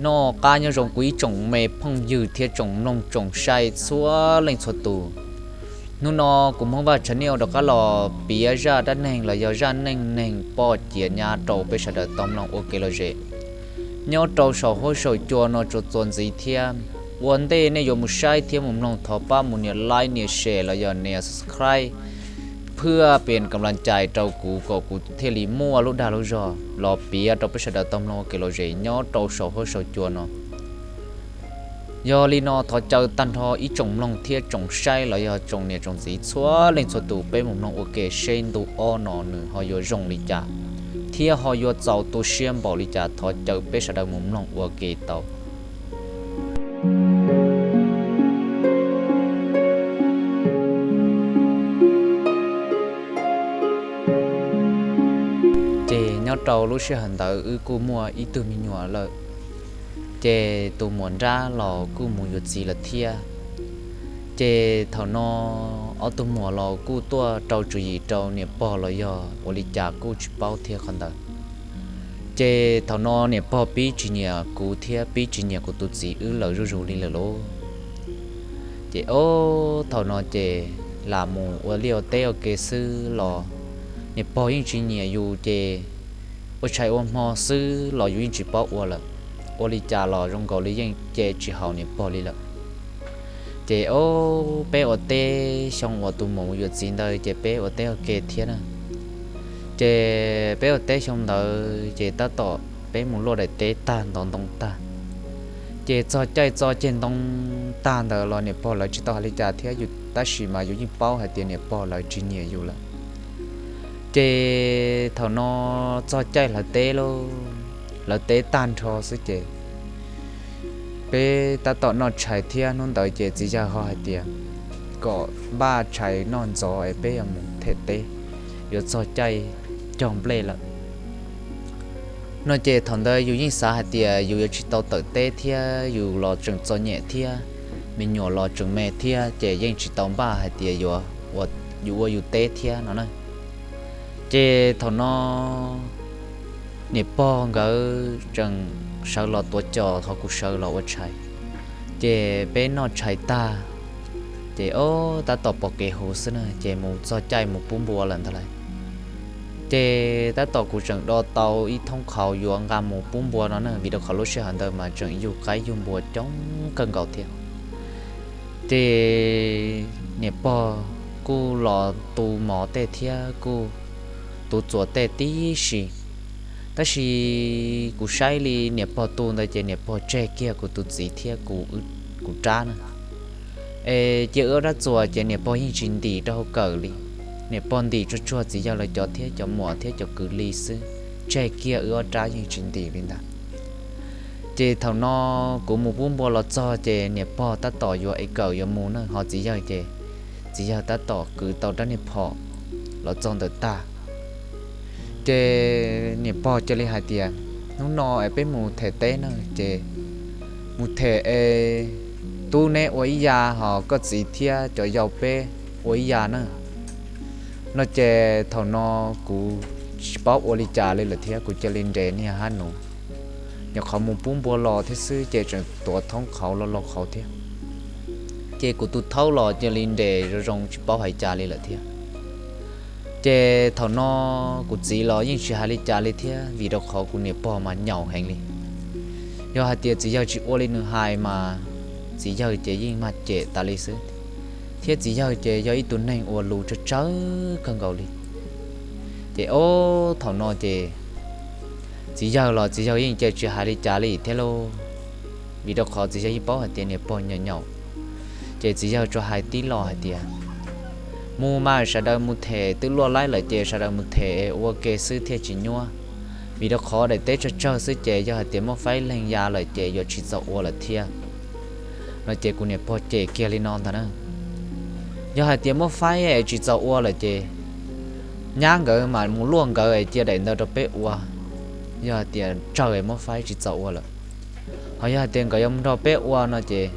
Noj qab nyob zoo kuv ib tsoom me phooj ywg thiab tsoom mloog tsoom saib txhua leej txhua tus. Hnub no kuv Hmoob Vaj Channel rov qab los piav zaj dab neeg los yog zaj neej neeg poj ciav nyab rau peb sawv daws tau mloog ua kev lom zem nyob rau saum huab saum cua no tsuas txuas ntxiv thiab. Ua ntej nej yuav mus saib thiab mus mloog thov pab mus nias like nias share los yog nias subscribe, phwaj pes kam las cais rau kuv kom kuv thiaj li muaj lub dag lub zog los piav rau peb sawv daws tau mloog ua kev lom zem nyob rau saum huab saum cua no. Yog li no thov caw tag nrho ib tsoom mloog thiab tsoom saib los yog tsoom niam tsoom txiv txhua leej txhua tus peb mus mloog ua ke seb ntu ob no nws ho yuav zoo li cas thiab ho yuav txaus tu siab npaum li cas. Thov caw peb sawv daws mus mloog ua ke tau. Ces nyob rau lub sij hawm ntawd wb kuj muaj ib tug me nyuam lawm. Ces tus muam nrab los kuj mus yuav txiv lawm thiab. Ces thaum no ob tug muam los kuj tuaj rau tswv yim rau niam pog los yog ua li cas kuj tsis paub thiab qhov ntawd. Ces thaum no niam pog pib tsis nyiam kuv thiab pib tsis nyiam kuv tus txiv wb lawm zuj zus li lawm lauj. Ces ob thaum no ces lam mus ua liaj ua teb ua ke xwb los niam pog yeej tsis nyiam yus ces ua tshais ua hmo xwb los yus yeej tsis paub ua lawm. Ua li cas los zoo nkaus li yeej ce tsis haum niam pog li lawm. Ces ob peb ua teb xyoo uas tus muam mus yuav txiv ntawd ces peb ua teb ua ke thiab na. Ces peb ua teb xyoo ntawd ces tab tom peb mus luaj daim teb tag ntov ntoo tag, ces txog caij txo ceg ntoo tag ntawd los niam pog lawv tsis tau hais li cas thiab yus tab sis mas yus yeej paub hais tias niam pog lawv tsis nyiam yus lawm. Ces thaum no txog caij hlawv teb lauj, hlawv teb tag nrho xwb ces peb tab tom noj tshais thiab hnub ntawd ces txiv yawg ho hais tias kom npaj tshais noj ntxov es peb yuav mus them teb, yuav txog caij cog nplej lawm no. Ces thaum ntawd yus yeej xav hais tias yus yuav tsis tau tawm teb thiab yus los tseem txom nyem thiab, me nyuam los tseem me thiab ces yeej tsis tau npaj hais tias yus ua yus teb thiab no na. Ces thaum no niam pog nkawd tseem sawv los tuav cos ho kuv sawv los ua tshais. Ces peb noj tshais tag, ces ob tab tom pom kev huv xwb na ces mus txog caij mus pub npua lawm ntag lauj. Ces tab tom kuv tseem do tau ib thoob qhauv yuav nqa mus pub npua no na, vim rau qhov lub sij hawm ntawd mas tseem yug qaib yug npua coob kawg nkaus thiab. Ces niam pog kuj los tu mov tej thiab kuj tu txuas tej tib si. Tab sis kuv saib li niam pog tu ntawd ces niam pog tseg kiag kuv tus txiv thiab kuv rab na. Es cia wb ob rab txuas ces niam pog yeej tsis ntim rau hauv kawm li. Niam pog ntim tsuag tsuag txiv yawg lawv cov thiab cov muam thiab cov kwv li xwb, tseg kiag wb ob rab yeej tsis ntim li ntag. Ces thaum no kuv mus pub npua los txog ces niam pog tab tom yuav ev kawm yuav mus na, ho txiv yawg ces txiv yawg tab tom kwv tau rab niag phom los txog ntawm tag. Ces niam pog cia li hais tias, hnub no es peb mus them teb na, ces mus them es tub neb ua ib ya, ho koj txiv thiab cov yau peb ua ib ya na. No ces thaum no kuv tsis paub ua li cas li lawm thiab kuv cia li nres niag hab nus, nyuam qhuav mus pub npua los thiab xwb ces tseem tuav thoob qhauv lo lo qhauv thiab. Ces kuv tus thaub los cia li nres zoo zoo tsis paub hais cas li lawm thiab. Ces thaum no kuv txiv los yeej tsis hais li cas li thiab vim rau qhov kuv niam pog mas nyaum heev li. Yog hais tias txiv yawg tsis ua li nws hais mas txiv yawg ces yeej mag cem tas li xwb, thiab txiv yawg ces yog ib tug neeg ua lus tsawg tsawg kawg nkaus li. Ces ob thaum no ces txiv yawg los txiv yawg yeej cia tsis hais li cas li thiab lauj, vim rau qhov txiv yawg yeej paub hais tias niam pog nyaum nyaum. Ces txiv yawg tsuas hais tib lo hais tias, mus mas sawv daws mus them, twb luaj laib lawm ces sawv daws mus them ua ke xwb thiaj tsis nyuab, vim rau qhov daim teb tsawg tsawg xwb ces yog hais tias muab faib leeg ya lawm ces yuav tsis txaus ua lawm thiab. No ces kuv niam pog cem kiag li no ntag na, yog hais tias muab faib es tsis txaus ua lawm ces nyab nkawd mas mus luaj nkawd es cia daim ntawd rau peb ua, yog hais tias tsawg es muab faib tsis txaus ua lawm. Ho yog hais tias nkawd yuav mus nrog peb ua no ces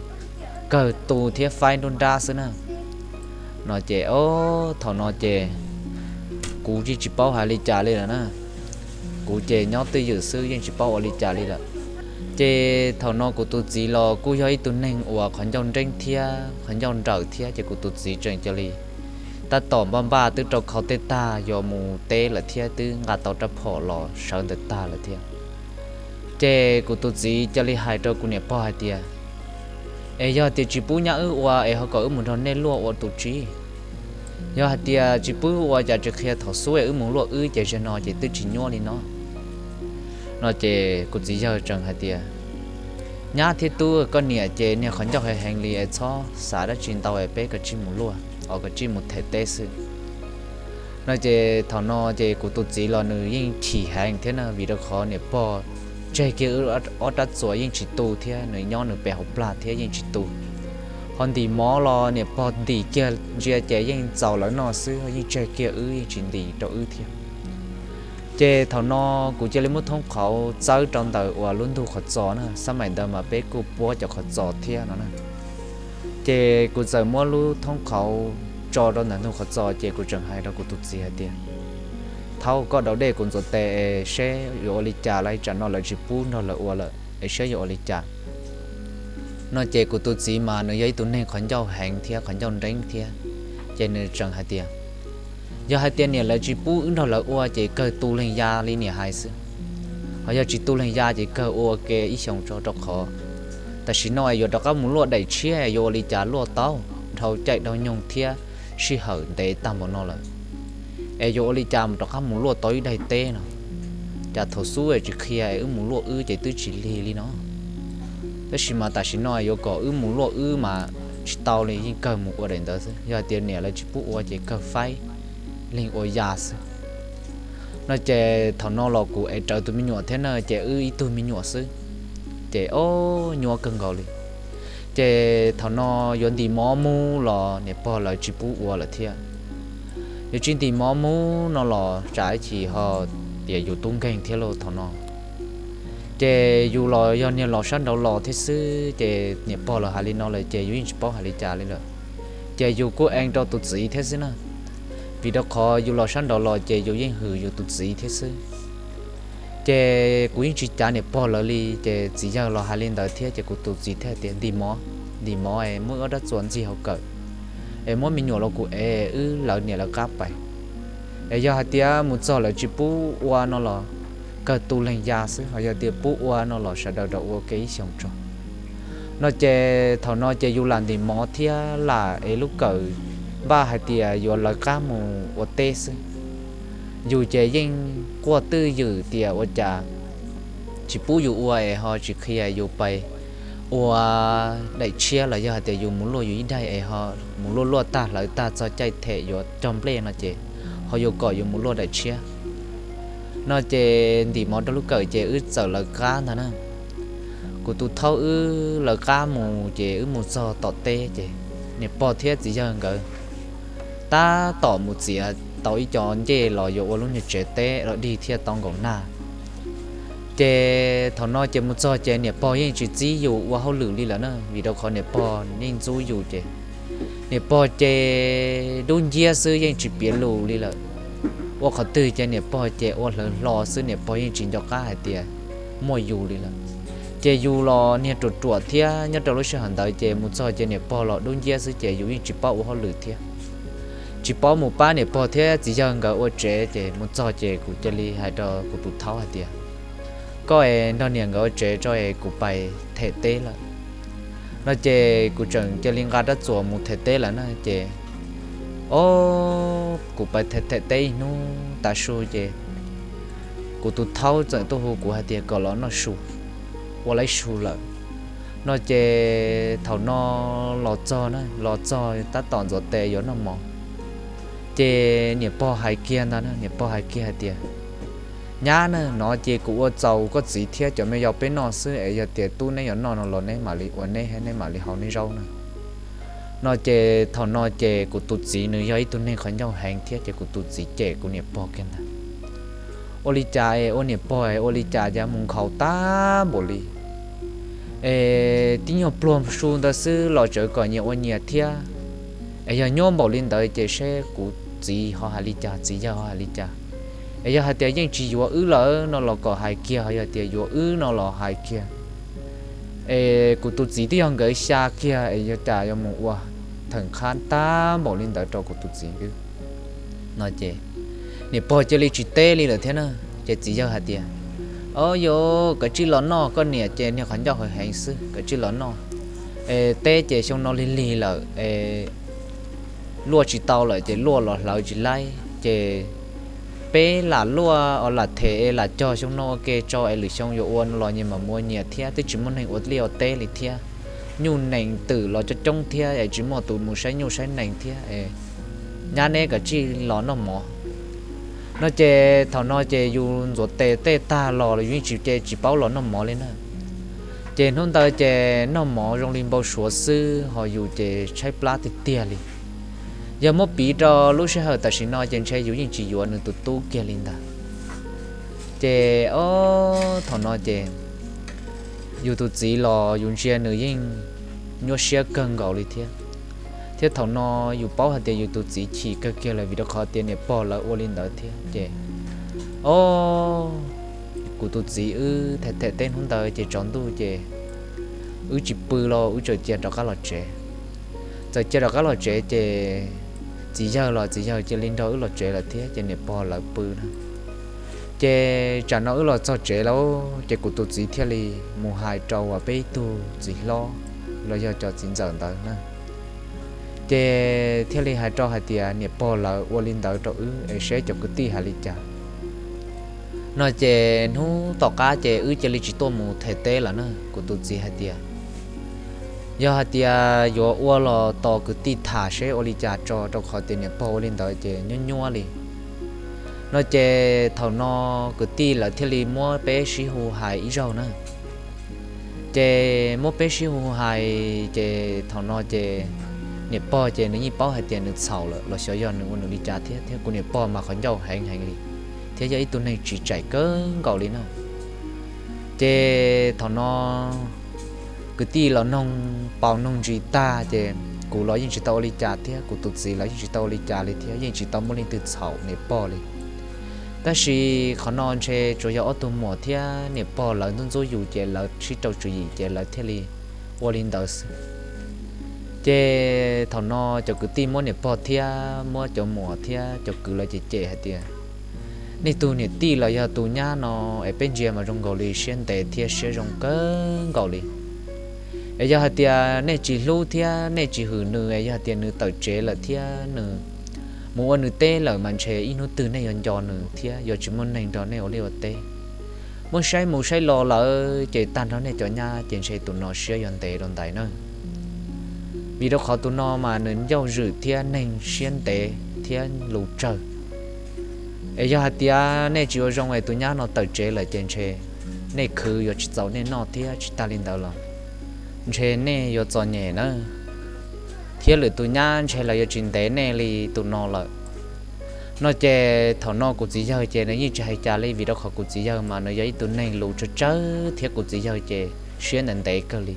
kawg tu thiab faib nruab nrab xwb na. No ces ob thaum no ces kuv yeej tsis paub hais li cas li lawm na, kuv ces nyob twj ywm xwb yeej tsis paub ua li cas li lawm. Ces thaum no kuv tus txiv los kuj yog ib tug neeg uas qhov ncauj nreeb thiab qhov ncauj nrawm thiab, ces kuv tus txiv tseem cia li tab tom npaj npaj twb rau khau tej tag yuav mus teb lawm thiab twb nqa tau rab phom los sawv ntawm tag lawm thiab. Ces kuv tus txiv cia li hais rau kuv niam pog hais tias, es yog tias tsis pub nyab wb ua es ho kom wb mus nrog nej luaj ua tus tsi? Yog hais tias tsis pub ua cas tsis qhia thaum xub es wb mus luaj wb ces zaum no ces twb tsis nyuaj li no. No ces kuv txiv yawg tseem hais tias, nyab thiab tub, koj niam ces niag qhov ncauj heev heev li es txhob xav dab tsi ntau es peb kav tsij mus luaj, os kav tsij mus them teb xwb. No ces thaum no ces kuv tus txiv los nws yeej chim heev thiab na, vim rau qhov niam pog tseg kiag wb ob rab txuas yeej tsis tu thiab, nws nyob nws pem hauv plag thiab yeej tsis tu. Ho ntim mov los niam pog ntim kiag ntsia ces yeej txaus lawv noj xwb, yeej tseg kiag wb yeej tsis ntim rau wb thiab. Ces thaum no kuv cia li muab thoob qhauv txawb rau ntawm uas lub ntug qhov txos na, xab maim ntawd mas peb kuj puab cov qhov txos thiab no na. Ces kuv txawm muab lub thoob qhauv tso rau ntawm ntug qhov txos ces kuv tseem hais rau kuv tus txiv hais tias, thaub, koj daus dej kuv ntxuav tes es seb yuav ua li cas, lawv tsam no lawv tsis pub nrog lawv ua lawm es seb yuav ua li cas. No ces kuv tus txiv mas nws yog ib tug neeg qhov ncauj heev thiab qhov ncauj nreeb thiab, ces nws tseem hais tias, yog hais tias niam lawv tsis pub wb nrog lawv ua ces kawg tu leeg ya li niam hais xwb, ho yog tsis tu leeg ya ces kawg ua ke ib xyoos tso, rau qhov tam sim no es yuav rov qab mus luaj daim tshiab es yuav ua li cas luaj tau, dhau caij dhau nyoog thiab sij hawm ntev tag npaum no lawm, es yuav ua li cas mus rov qab mus luaj tau ib daim teb no. Cas thaum xub es tsis qhia es wb mus luaj wb ces twb tsis lig li no, tab sis mas tam sim no yuav kom wb mus luaj wb mas tsis tau li, yeej kawg mus ua daim ntawd xwb, yog hais tias niam lawv tsis pub ua ces kawg faib leeg ua ya xwb. No ces thaum no los kuv ev rawv tus me nyuam thiab na, ces wb ib tug me nyuam xwb, ces o, nyuaj kawg nkaus li. Ces thaum no yuav ntim mov mus los niam pog lawv tsis pub ua lawm thiab. Yuav tsis ntim mov mus no los tsam ib chim ho tias yus tub nkeeg thiab lauj thaum no. Ces yus los yog niag los sab nraud los thiab xwb, ces niam pog lawv hais li no lawm ces yus yeej tsis paub hais li cas li lawm. Ces yus kuj eev rau tus txiv thiab xwb na, vim rau qhov yus los sab nraud los ces yus yeej hwm yus tus txiv thiab xwb. Ces kuv yeej tsis cav niam pog lawv li, ces txiv yawg los hais li ntawd thiab ces kuv tus txiv thiaj tias, ntim mov, ntim mov es muab ob rab txuas ntxig hauv kawm, es muab me nyuam los kuv ev wb lawv niam lawv qab pais. Es yog hais tias mus txog lawv tsis pub ua no los kawg tu leeg ya xwb, ho yog tias pub ua no los sawv daws rov ua ke ib xyoos tso. No ces thaum no ces yus lam ntim mov thiab lam ev lub kawm npaj hais tias yuav lawv qab mus ua teb xwb. Yus ces yeej quaj twj ywm tias ua cas tsis pub yus ua es ho tsis qhia yus pais ua daim tshiab los yog hais tias yus mus luaj yus ib daim es ho mus luaj luaj tag hlawv tag txog caij them yuav cog nplej no ces ho yuav kom yus mus luaj daim tshiab. No ces ntim mov rau lub kawm ces wb txawm lawv qab ntag na. Kuv tus thaub wb lawv qab mus ces wb mus txog tom teb ces niam pog thiab txiv yawg nkawd tab tom mus txiav tau ib co ncej los yuav ua lub nyuag tsev teb los dig thiaj tau nkaum nag. Ces thaum no ces mus txog ces niam pog yeej tsis txib yus ua hauj lwm li lawm na, vim rau qhov niam pog yeej ntxub yus ces niam pog ces dub nciab xwb yeej tsis piav lus li lawm. Ua qhov twg ces niam pog ces ua hlawv hlo xwb, niam pog yeej tsis nco qab hais tias muaj yus li lawm. Ces yus los niag ruam ruam thiab nyob rau lub sij hawm ntawd ces mus txog ces niam pog los dub nciab xwb ces yus yeej tsis paub ua hauj lwm thiab, tsis paub mus pab niam pog thiab txiv yawg nkawd ua tsev. Ces mus txog ces kuv cia li hais rau kuv tus thaub hais tias, koj es nrog niam nkawd ua tsev tso es kuv pais them teb lawm. No ces kuv tseem cia li nqa rab txuas mus them teb lawm na ces, o, kuv pais them them teb ib hnub tav su ces kuv tus thaub txawm tuaj hu kuv hais tias kom los noj su, ua laib su lawm. No ces thaum no los txog na, los txog tab tom ntxuav tes yuav noj mov, ces niam pog hais kiag ntag na, niam pog hais kiag hais tias, nyab na, no ces kuv ua txaus koj txiv thiab cov me yau peb noj xwb es yog tias tub neb yuav noj no los neb mam li ua neb, neb mam li hau neb zaub na. No ces thaum no ces kuv tus txiv nws yog ib tug neeg qhov ncauj heev thiab ces kuv tus txiv cem kuv niam pog kiag ntag. Ua li cas es ua niam pog es ua li cas cas mus nkhaus tag npaum li, es tib nyuag pluag su ntawd xwb los tseem kom nyias ua nyias thiab. Es yog nyuaj npaum li ntawd ces seb kuv txiv ho hais li cas, txiv yawg ho hais li cas. Es yog hais tias yeej tsis yuav wb lawm no los kom hais kiag, ho yog tias yuav wb no los hais kiag. Es kuv tus txiv twb yog nkawd xya kiag es yuav cas yuav mus ua theem qhab tag npaum li ntawd rau kuv tus txiv no ces niam pog cia li tsis teb li lawm thiab na. Ces txiv yawg hais tias, Au yos, koj tsij los noj, koj niam ces niag qhov ncauj heev heev xwb, koj tsij los noj. Es teb ces xyoo no lig lig lawm es luaj tsis tau lawm ces luaj los hlawv tsis laib ces peb lam luaj os, lam them es lam cog xyoo no ua ke tso es lwm xyoo yuav ua no los nyias mam mus ua nyias thiab, twb tsis muaj neeg ua liaj ua teb li thiab. Nyuj nees twm los coob coob thiab es tsis muaj tus mus saib nyuj saib nees thiab es nyab neb kom tsij los noj mov no ces thaum no ces yus ntxuav tes tej tag los yus yeej tsis, ces tsis paub los noj mov li na. Ces hnub ntawd ces noj mov zoo li npau suav xwb, ho yus ces tshaib plab tiag tiag li. Yog muab piv rau lub sij hawm tam sim no ces ntshe yus yeej tsis yuav nws tus tub kiag li ntag. Ces ob thaum no ces yus tus txiv los yus ntsia nws yeej nyuaj siab kawg nkaus li thiab. Thiab thaum no yus paub hais tias yus tus txiv chim kawg kiag lawm vim rau qhov tias niam pog lawv ua li ntawd thiab ces ob kuv tus txiv wb them them teb hnub ntawd ces tsaus ntuj ces wb tsis pw los wb txawm cia rov qab los tsev. Txawm cia rov qab los tsev ces txiv yawg los txiv yawg cia li nrog wb los tsev lawm thiab ces niam pog lawv pw na. Ces tsam no wb los txog tsev lawm ces kuv tus txiv thiaj li mus hais rau uas peb ib tug txiv hlob los yog cov txiv ntxawm ntawd na. Ces thiaj li hais rau hais tias niam pog lawv ua li ntawd rau wb es seb cov kwv tij hais li cas. No ces hnub tom qab ces wb cia li tsis tuaj mus them teb lawm na. Kuv tus txiv hais tias yog hais tias yuav ua los tos kwv tij tham seb ua li cas tso, rau qhov tias niam pog ua li ntawd ces nyuab nyuab li. No ces thaum no kwv tij lawv thiaj li muab peb sib hu hais ib zaug na. Ces muab peb sib hu hais ces thaum no ces niam pog ces nws yeej paub hais tias nws txhaum lawm los xyov yog nws ua nws li cas thiab, thiab kuv niam pog mas qhov ncauj heev heev li thiab yog ib tug neeg tsis tseem kawg nkaus li na. Ces thaum no kwv tij los noog paus noog ntsis tag ces kuv los yeej tsis tau ua li cas thiab kuv tus txiv los yeej tsis tau ua li cas li thiab yeej tsis tau muaj leej twg txhaum niam pog li. Tab sis qhov no ntshe tsuas yog ob tug muam thiab niam pog lawv ntxub ntxub yus ces lawv sib rau tswv yim ces lawv thiaj li ua li ntawd xwb. Ces thaum no cov kwv tij muab niam pog thiab muab cov muam thiab cov kwv lawv cem cem hais tias nej tug niam tij los yog tus nyab no es peb ntsia mas zoo nkaus li siab ntev thiab siab zoo kawg nkaus li. Es yog hais tias nej tsis hlub thiab nej tsis hwm nws es yog hais tias nws tawm tsev lawm thiab nws mus ua nws teb lawm mas ntshe ib hnub twg nej yuav nco nws thiab yuav tsis muaj neeg nrog nej ua liaj ua teb. Muab saib mus saib los lawm ces tag nrho nej cov nyab ces ntshe tus no siab yuav ntev rau ntaiv na. Vim rau qhov tus no mas nws ncauj zwm thiab neeg siab ntev thiab lus tsawg. Es yog hais tias nej tsis ua zoo es tus nyab no tawm tsev lawm ces ntshe nej khwv yuav tsis txaus nej noj thiab tsis tag li ntawd los ntshe nej yuav txom nyem na, thiab lwm tus nyab ntshe lawv yuav tsis ntev nej li tus no lawm. No ces thaum no kuv txiv yawg ces nws yeej tsis hais cas li vim rau qhov kuv txiv yawg mas nws yog ib tug neeg lus tsawg tsawg thiab kuv txiv yawg ces siab ntev ntev kawg li.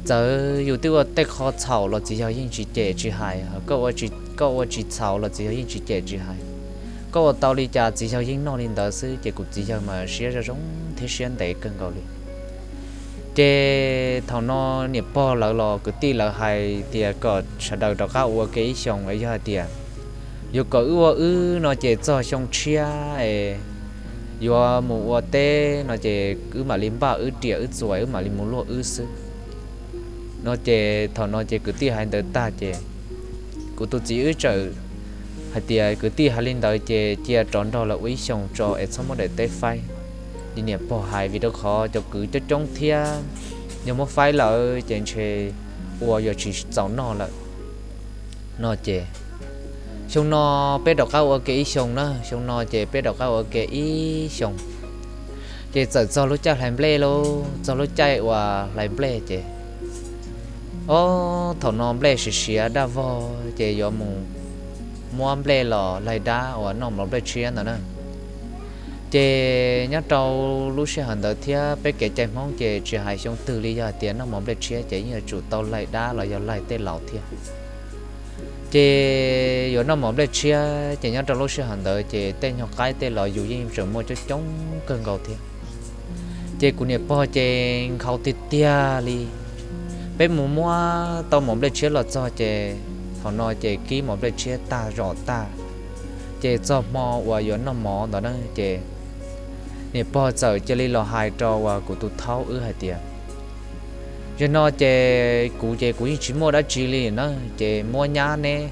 Txawm yus twb ua tej qho txhaum los txiv yawg yeej tsis cem tsis hais, koj ua tsis txhaum los txiv yawg yeej tsis cem tsis hais. Koj ua tau li cas txiv yawg yeej noj li ntawd xwb ces kuv txiv yawg mas siab zoo zoo thiab siab ntev kawg nkaus li. Ces thaum no niam pog lawv los kwv tij lawv hais tias kom sawv daws rov qab ua ke ib xyoos es yog hais tias yuav kom wb ua wb no ces txog xyoo tshiab es yuav mus ua teb no ces wb mam li npaj wb riam wb txuas wb mam li mus luaj wb xwb. No ces thaum no ces kwv tij hais ntawd tag ces kuv tus txiv wb txawm hais tias kwv tij hais li ntawd ces cia rov nrog lawv ua ib xyoos tso es txhob muab daim teb faib li niam pog hais vim rau qhov cov kwv coob coob thiab yog muab faib lawm ces ntshe ua yuav tsis txaus noj lawm. No ces xyoo no peb rov qab ua ke ib xyoos na, xyoo no ces peb rov qab ua ke ib xyoos. Ces txawm txog lub caij hlais nplej lauj, txog lub caij uas hlais nplej ces ob thaum no nplej siav siav daj vog ces yuav mus muab nplej los laig dab uas noj mov nplej tshiab ntawd na. Ces nyob rau lub sij hawm ntawd thiab peb kev cai Hmoob ces tsis hais xyoo twg li yog hais tias noj mov nplej tshiab ces yeej yuav tsum tau laig dab los yog laig tej laus thiab. Ces yuav noj mov nplej tshiab ces nyob rau lub sij hawm ntawd ces tej nyuag qaib tej los yus yeej tseem muaj coob coob kawg nkaus thiab. Ces kuv niam pog ces nkhaus tiag tiag li. Peb mus muab tau mos nplej tshiab los txog ces thaum no ces kib mos nplej tshiab tag zom tag, ces txog hmo uas yuav noj mov ntawd na ces niam pog txawm cia li los hais rau uas kuv tus thaub wb hais tias, Zaum no ces kuv ces kuv yeej tsis muaj dab tsi li na, ces muab nyab neb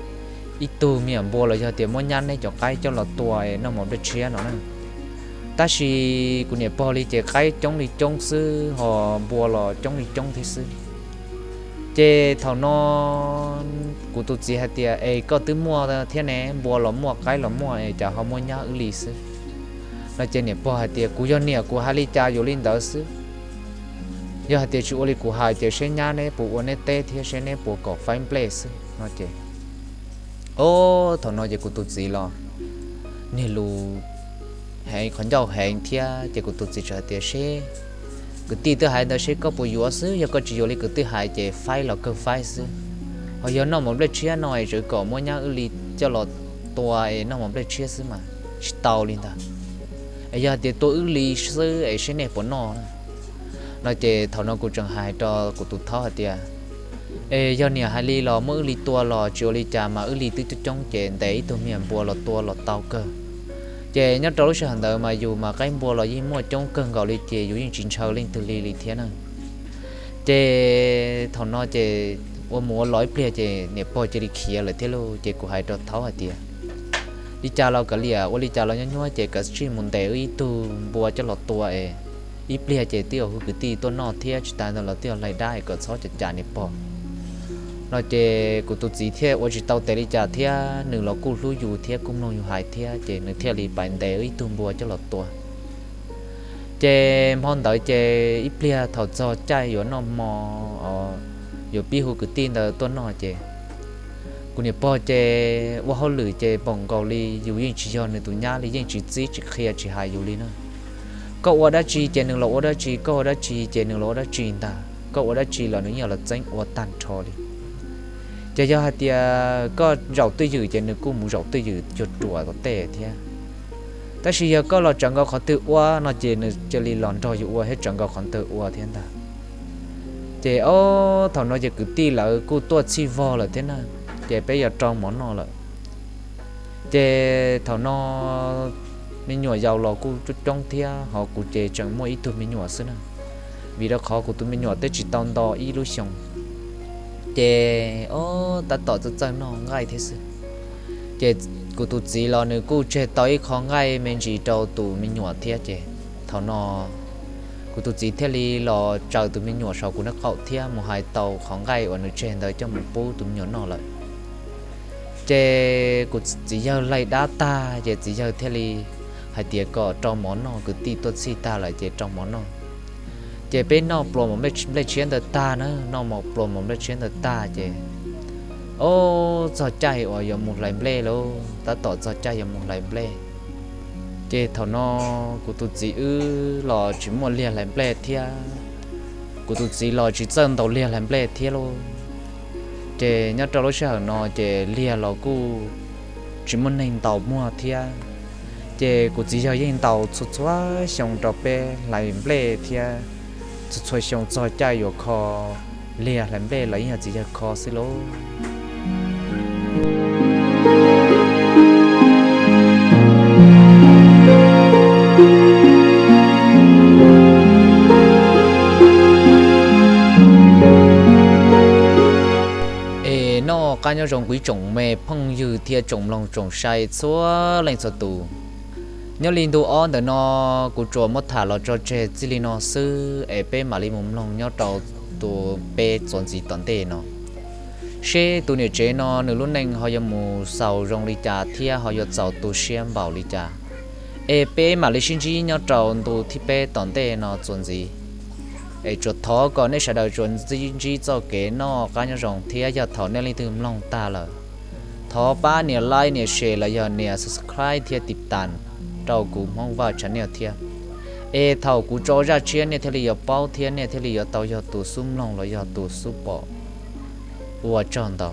ib tug me nyuam npua los yog tias muab nyab neb cov qaib coj los tua es noj mov nplej tshiab no na. Tab sis kuv niam pog li ces qaib coob li coob xwb ho npua los coob li coob thiab xwb. Ces thaum no kuv tus txiv hais tias, Es koj twb muaj thiab ne, npua los muaj qaib los muaj es cas ho muaj nyab wb li xwb? No ces niam pog hais tias, Kuv yog niam kuv hais li cas yuav li ntawd xwb. Yog hais tias tsis ua li kuv hais ces seb nyab neb puas ua neb teb thiab seb neb puas kom faib nplej xwb no ces. Ob, thaum no ces kuv tus txiv los niag lus heev, qhov ncauj heev thiab ces kuv tus txiv txawm hais tias, Seb kwv tij twb hais ntawd seb koj puas yuav xwb, yog koj tsis yuav li kwv tij hais ces faib los kawg faib xwb. Ho yog noj mov nplej tshiab no es tseem kom muab nyab wb li coj los tua es noj mov nplej tshiab xwb mas tsis tau li ntag. Es yog hais tias tua wb li xwb es seb nej puas noj na. No ces thaum no kuv tseem hais rau kuv tus thaub hais tias, Es yog niam hais li los muab wb li tua los tsis ua li cas mas wb li twb coob coob ces ntes ib tug me nyuam npua los tua los tau kawg. Ces nyob rau lub sij hawm ntawd mas yus mas qaib npua los yeej muaj coob kawg nkaus li ces yus yeej tsis ntshaw leej twg li li thiab na. Ces thaum no ces ua mus ua los ib pliag ces niam pog cia li khiav lawm thiab lauj. Ces kuv hais rau thaub hais tias, Li cas los kav liam, ua li cas los nyob nyuab ces kav tsij mus ntes wb ib tug npua coj los tua es ib pliag ces twb yog hu kwv tij tuaj noj thiab tsis tas ntawd los twb yog hlais dab es kom txhob cam cas niam pog. No ces kuv tus txiv thiaj ua tsis tau tes li cas thiab nws los kuj hlub yus thiab kuj mloog yus hais thiab ces nws thiaj li pais ntes wb ib tug npua coj los tua. Ces hmo ntawd ces ib pliag thaum txog caij yuav noj hmo, yuav pib hu kwv tij ntawd tuaj noj ces kuv niam pog ces ua hauj lwm ces npaum nkaus li yus yeej tsis yog nws tus nyab li, yeej tsis txib tsis qhia tsis hais yus li na. Koj ua dab tsi ces nws los ua dab tsi, koj ua dab tsi ces nws los ua dab tsi ntag, koj ua dab tsi los nws yeej los txeeb ua tag nrho li. Ces yog hais tias koj zaum twj ywm ces nws kuj mus zaum twj ywm cuag ruam tom tej thiab. Tab sis yog koj los tsawv nkaus qhov twg ua no ces nws cia li los nrog yus ua thiab tsawv nkaus qhov twg ua thiab ntag. Ces ob, thaum no ces kwv tij lawv kuj tuaj txhij vog lawm thiab na, ces peb yuav rau mov noj lawm. Ces thaum no me nyuam yaus los kuj coob coob thiab ho kuv ces tseem muaj ib tug me nyuam xwb na, vim rau qhov kuv tus me nyuam twb tsis tau nto ib lub xyoos. Ces ob, tab tom txawj txawj noj nqaij thiab xwb. Ces kuv tus txiv los nws kuj tseg tau ib qho nqaij me ntsis rau tus me nyuam thiab ces thaum no kuv tus txiv thiaj li los tsaws tus me nyuam saum kuv nraub qaum thiab mus hais tau qhov nqaij uas nws tseg ntawd coj mus pub tus me nyuam noj lawm. Ces kuv txiv yawg hlais dab tag ces txiv yawg thiaj li hais tias kom rau mov noj, kwv tij tuaj txhij tag lawm ces rau mov noj. Ces peb noj pluas mov nplej tshiab ntawd tag na, noj pluas mov nplej tshiab ntawd tag ces ob, txog caij uas yuav mus hlais nplej lauj, tab tom txog caij yuav mus hlais nplej. Ces thaum no kuv tus txiv wb los tsis muaj liag hlais nplej thiab, kuv tus txiv los tsis txawj ntaus liag hlais nplej thiab lauj. Ces nyob rau lub sij hawm no ces liag los kuj tsis muaj neeg ntaus muag thiab. Ces kuv txiv yawg yeej ntaus txhua txhua xyoo rau peb hlais nplej thiab, txhua txhua xyoo txog caij yuav kho liag hlais nplej los yeej yog txiv yawg kho xwb lauj. Es noj qab nyob zoo kuv ib tsoom me phooj ywg thiab tsoom mloog tsoom saib txhua leej txhua tus. Nyob li ntu ob ntawm no kuv tsuas muab tham los tso tseg txij li no xwb es peb mam li mus mloog nyob rau tus peb txuas ntxiv tom ntej no. Seb tus niam tsev no nws lub neej ho yuav mus xaus zoo li cas thiab ho yuav txaus tu siab npaum li cas. Es peb mam li sib ntsib nyob rau ntu thib peb tom ntej no txuas ntxiv. Es tsuas thov kom nej sawv daws tsuas ntsib txoj kev noj qab nyob zoo thiab yog thaum nej leej twg mloog tag lawm, thov pab nias like nias share los yog nias subscribe thiab tiv tas rau kuv Hmoob Vaj channel thiab. Es thaum kuv tso zaj tshiab nej thiaj li yuav paub thiab nej thiaj li yuav tau yog tus xub mloog los yog tus xub pom. Ua tsaug ntau.